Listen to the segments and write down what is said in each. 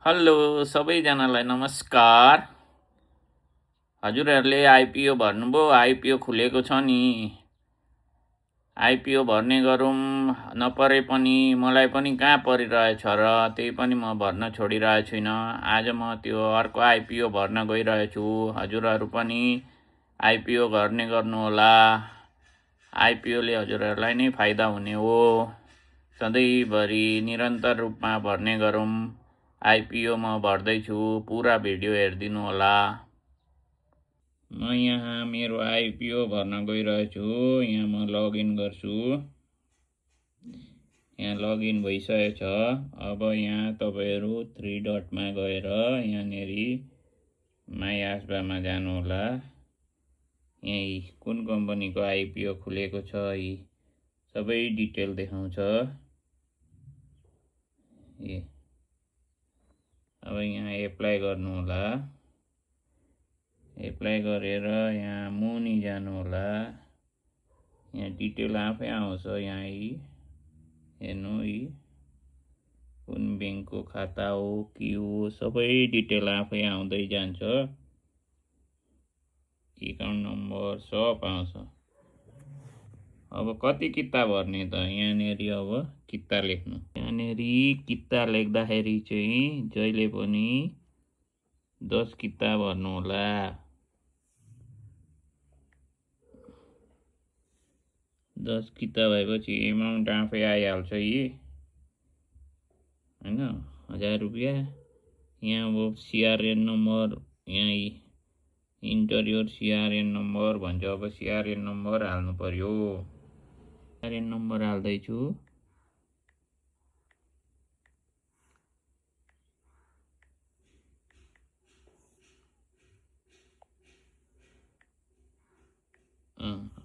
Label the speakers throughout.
Speaker 1: Hello सबैजनालाई नमस्कार। हजुरहरूले आइपिओ भर्नुभयो? आइपिओ खुलेको छ नि, आइपिओ भर्ने गरौँ। नपरे पनि मलाई पनि कहाँ परिरहेछ र, त्यही पनि म भर्न छोडिरहेको छुइनँ। आज म त्यो अर्को आइपिओ भर्न गइरहेछु। हजुरहरू पनि आइपिओ गर्ने गर्नुहोला। आइपिओले हजुरहरूलाई नै फाइदा हुने हो। सधैँभरि निरन्तर रूपमा भर्ने गरौँ। आइपिओ म भर्दैछु, पुरा भिडियो हेरिदिनु होला। म यहाँ मेरो आइपिओ भर्न गइरहेछु। यहाँ म लगइन गर्छु। यहाँ लगइन भइसकेको छ। अब यहाँ तपाईँहरू 3 डटमा गएर यहाँनेरि माई आस्बामा जानु होला। यही कुन कम्पनीको आइपिओ खुलेको छ, यी सबै डिटेल देखाउँछ। अब यहाँ एप्लाई गर्नु होला। एप्लाई गरेर यहाँ मुनि जानु होला। यहाँ डिटेल आफै आउँछ। यहाँ हेर्नु, कुन ब्याङ्कको खाता हो के हो, सबै डिटेल आफै आउँदै जान्छ। एकाउन्ट नम्बर सब आउँछ। अब कति किता भर्ने त, यहाँनेरि अब किता लेख्नु। यहाँनेरि किता लेख्दाखेरि चाहिँ जहिले पनि 10 किता भर्नु होला। 10 किता भएपछि एमाउन्ट आफै आइहाल्छ होइन, 1000 रुपियाँ। यहाँ अब सिआरएन नम्बर, यहाँ इन्टर सिआरएन नम्बर भन्छ। अब सिआरएन नम्बर हाल्नु पर्यो। सिआरएन नम्बर हाल्दैछु।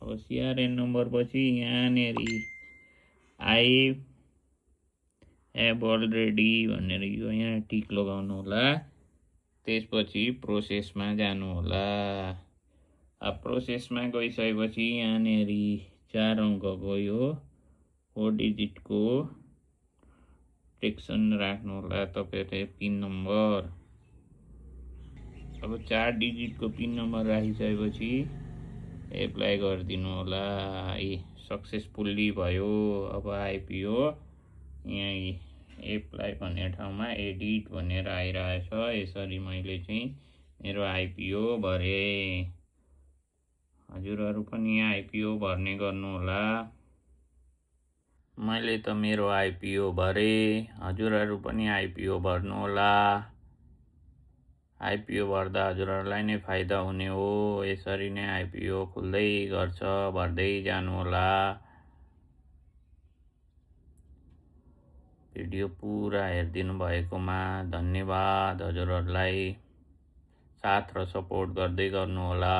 Speaker 1: अब सिआरएन नम्बर पछि यहाँनेरि आई एभ अलरेडी भनेर यो यहाँ टिक लगाउनु होला। त्यसपछि प्रोसेसमा जानु होला। अब प्रोसेसमा गइसकेपछि यहाँनेरि 4 अङ्कको यो 4 डिजिटको टेक्सन राख्नु होला तपाईँले पिन नम्बर। अब 4 डिजिटको पिन नम्बर राखिसकेपछि एप्लाई गरिदिनु होला। सक्सेसफुल्ली भयो। अब आइपिओ यहाँ एप्लाई भन्ने ठाउँमा एडिट भनेर आइरहेछ। यसरी मैले चाहिँ मेरो आइपिओ भरेँ। हजुरहरू पनि आइपिओ भर्ने गर्नुहोला। मैले त मेरो आइपिओ भरेँ, हजुरहरू पनि आइपिओ भर्नुहोला। आइपिओ भर्दा हजुरहरूलाई नै फाइदा हुने हो। यसरी नै आइपिओ खुल्दै गर्छ, भर्दै जानु होला। भिडियो पुरा हेरिदिनु भएकोमा धन्यवाद। हजुरहरूलाई साथ र सपोर्ट गर्दै गर्नु होला।